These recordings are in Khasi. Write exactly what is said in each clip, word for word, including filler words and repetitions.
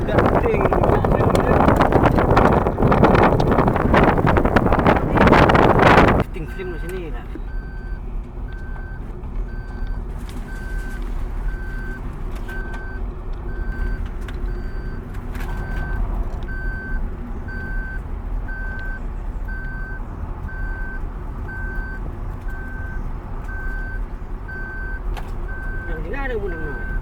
Shooting film sini lah. Yang dengar dia pun dengar.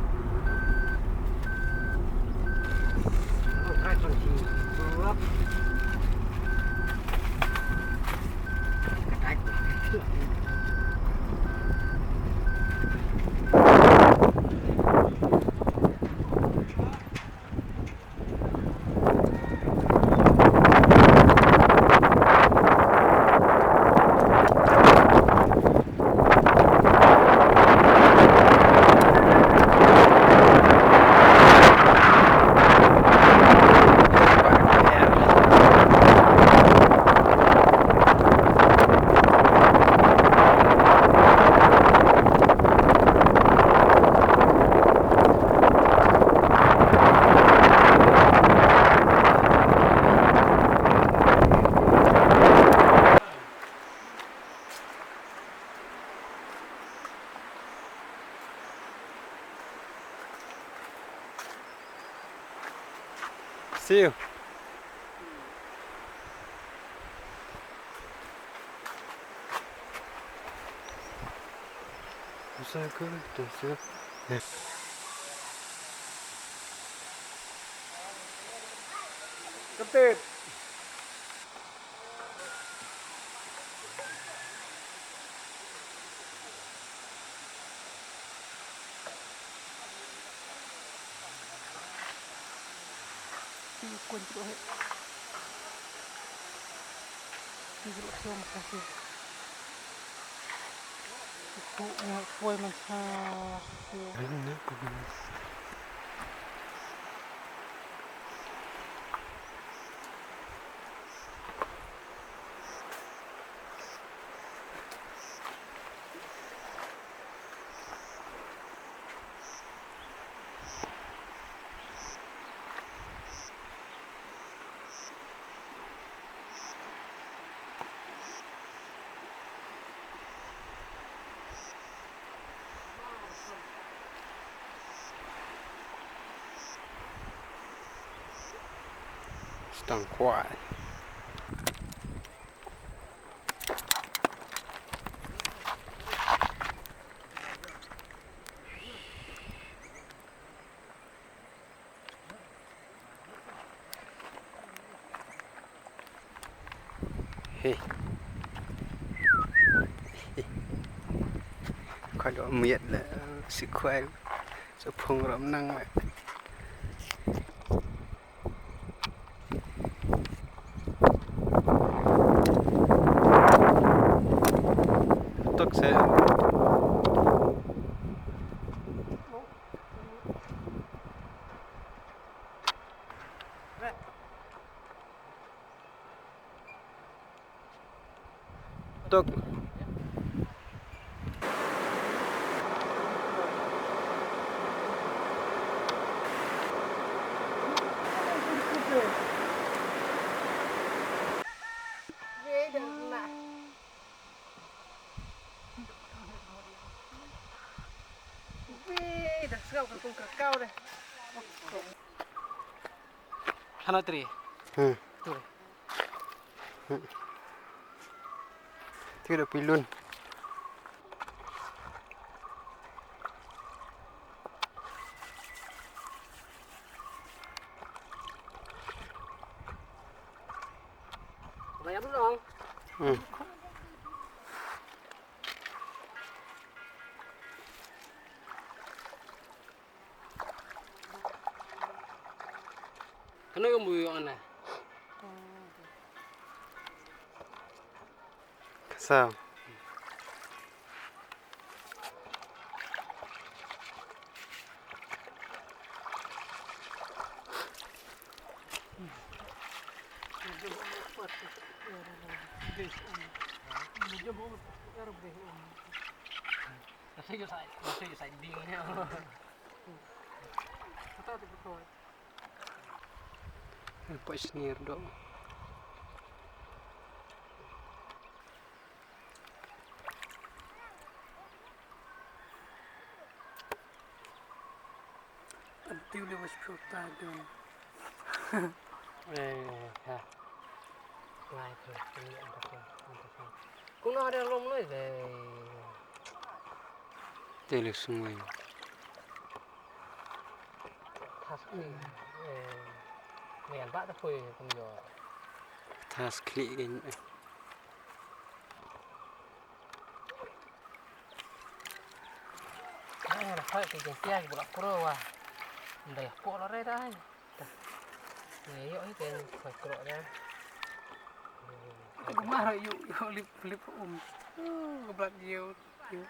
See you. Usaha ke tu, see you. Ketit. Stang kwai. He. Khoi doh miet la, si khoi. Sa phong ram nang la. Tok se. Tok. Hana tri. Hmm. Tu. Hmm. Ti da pilun. Bayar dulu dong. Hmm. Kano yung buyo ana? Kasam. Nasa yung side, nasa yung side din. Kata tu betul. Poi snier do. Until it was pure tadon. Eh, ha. Ngai tu, ini ada tu, ada tu. Kuna ada lom noi deh. Tele sungai. Tas ni, eh, ni yang bak tu pui pun jo. Tas klik kan. Eh, na fight ki jingtiar ki bulak kuro wa. Ndai ko lo re dai. Ni yo hi kan fight kuro re. Ko ma ro yu yu lip lip um. Ko blak yu yu.